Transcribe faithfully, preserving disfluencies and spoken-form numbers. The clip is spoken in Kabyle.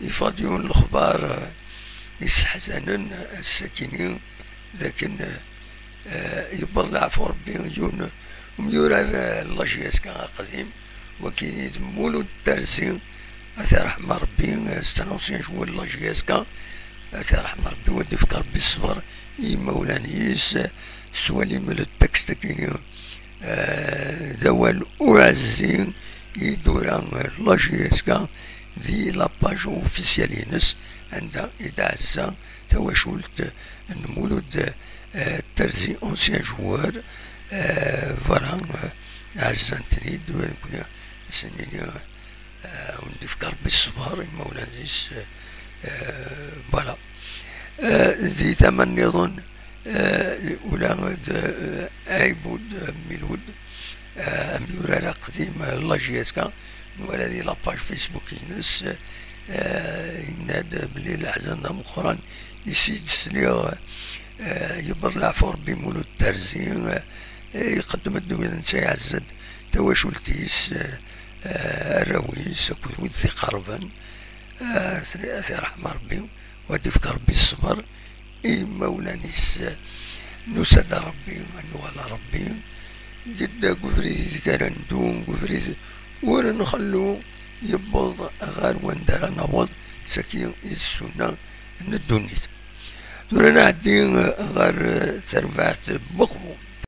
Yeffeɣ-d yiwen n lexbar, eh, yesseḥzanen, eh, ass-akini, d akken, eh, eh, yewweḍ leɛfu Ṛebbi yiwen umyurar, eh, n la J S K aqdim, wagi d Mulud Terzi, ad t-iṛḥem Ṛebbi, eh, c'est un ancien joueur n la J S K, ad t-iṛḥem Ṛebbi, wa d-ifk Ṛebbi ṣṣber i yimawlan-is, eh, s walim le texte-akini, eh, d awal uɛezzi i d-tura, eh, la J S K di la page officielle-ines, anda i d-ɛezza tawacult n Mulud, eh, Terzi, ancien joueur, eh, voilà, eh, ɛezzan-ten-id, nekkni, eh, wen-d-ifk Ṛebbi ṣṣber, imawlan-is, eh, voilà. Eh, di tama nniḍen, eh, ula d, eh, Aybud, eh, Milud, eh, amyurar aqdim, eh, n la J S K, nwala di la page Facebook-ines, eh, yenna-d belli leḥzen d ameqqran i s-d-sliɣ, eh, yewweḍ leɛfu Ṛebbi Mulud Terzi, eh, iqeddem-d wid netta iɛezza-d tawacult-is, eh, eh, arraw-is akked wid t-iqerben, eh, ad t-iṛḥem Ṛebbi, wa d-ifk Ṛebbi ṣṣber i yimawlan-is, eh, nusa-d ar Ṛebbi, ad nuɣal ar Ṛebbi, yedda deg ubrid ideg ara neddu, deg ubrid ur nxellu, yewweḍ ɣer wanda ara naweḍ, saki i d ssunna n ddunit. Tura nɛeddi, eh, ɣer, eh, terbaɛt n Mexbul.